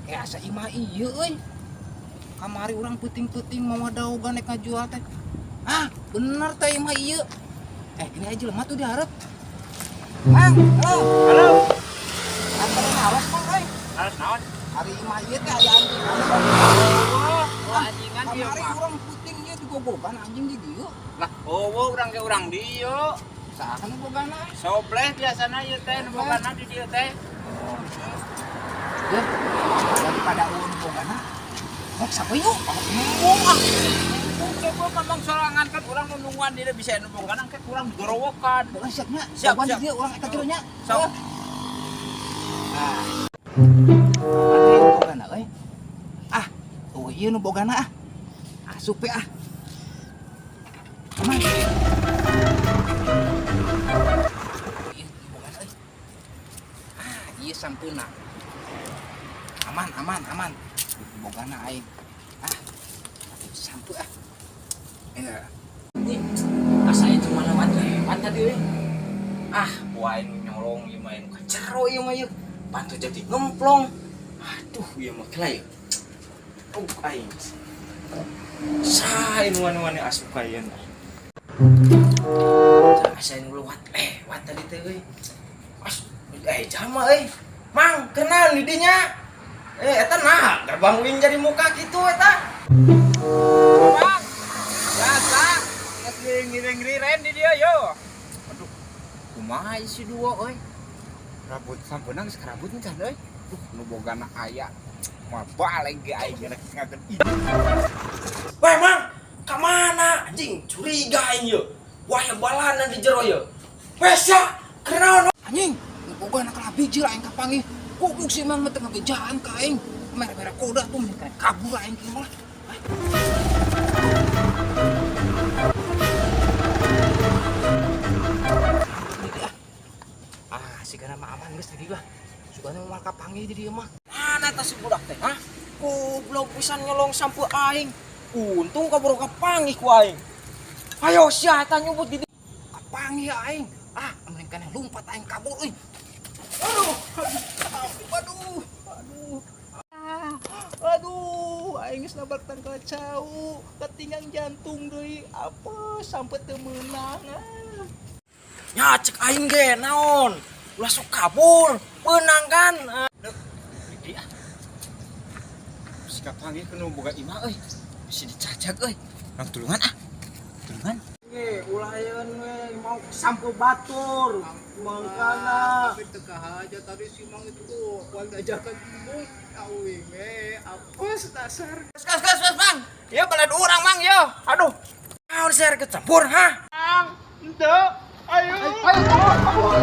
Kayak asa imah ieu euy. Kamari urang peuting-peuting mawa daogan nek ngajual teh. Ah, bener teh imah ieu. Eh, ini aja lemah tuh diharap. Mang, halo. Halo. Anterin awas, Mang, euy. Harus naon? Hari imah ieu teh aya anjing. Oh, anjingan dia Kamari mah. urang peuting ieu digogogan anjing di dieu. Lah, oh, urang ge urang dieu. Saha nu bogana? Sobleh biasana ieu teh nu bogana di dieu teh. Deh, daripada eueuh nu bogana. Rek sapu yuk. Embung ah. Embung coba mamang sorangan kan urang nu nungguan dia bisa nu bogana ke kurang gorowokan. Bukan siapnya. Siap, Jagoan di siap. dieu urang eta jero nya. Sok. Ah. Mana nu bogana euy? Ah, oh ieu nu bogana ah. Asup we ah. Aman. Ieu nu bogana euy. Ah, ieu sampeuna. Aman, aman, aman. Bogana aing. Ah. Sampeu ah. Ya. Wih, asa itu cuma lewat lewat tadi euy. Ah, wah nu nyolong ieu mah nu kacero ieu mah ieu. Bantu jadi ngemplong. Aduh, ieu mah kela ieu. Oh, aing. Saha nu wani asup ka ieu. Asa nu lewat lewat tadi teh euy. As, jalma euy. Mang, kenal di dinya. Eh, eta nah, gerbang wing jadi muka gitu eta. Mang, biasa. Geus ngiring-ngiring di dia yo. Aduh, kumaha isi dua euy. Rambut sampeuna geus karabut can euy. Duh, nu bogana aya. Moal balik ge aing rek ngakeun. Weh, Mang, ka mana? Anjing, curiga aing ye. Wah, yang balanan di jero ye. Weh, sia, kenaon? Anjing, nu bogana kalah bijil aing kapanggih. Goblok si Mang mah teu ngabejaan ka aing. Merah-merah koda tuh mending kabur aing kieu mah. Ini dia. Ah, sigana mah aman geus tadi lah. Sugana moal kapanggih di dieu mah. Mana tas si budak teh, hah? Goblok pisan nyolong sampeu aing. Untung kaburu kapanggih ku aing. Ayo sia eta nyubut di Kapanggih aing. Ah, mending keneh lumpat aing kabur euy. Aduh, aduh, aduh. Ah, aduh, aing geus nabrak tangkal cau, ketinggang jantung deui. Apa sampai teu meunang ah. Nya cek aing ge naon? Ulah sok kabur, beunang kan. Di ah. Sikap panggih kudu boga imah euy. Bisa dicacag euy. Nang tulungan ah. Tulungan. Ge ulah yeun we mau sampeu batur. Mangkana. Tapi teu kahaja tadi si Mang itu tuh kual diajakan embung aing we apes dasar. Gas gas gas gas, Mang. Ieu balad urang Mang yo. Aduh. Naon sih kecampur ha? Henteu. Ayo. Ayo, kabur, kabur.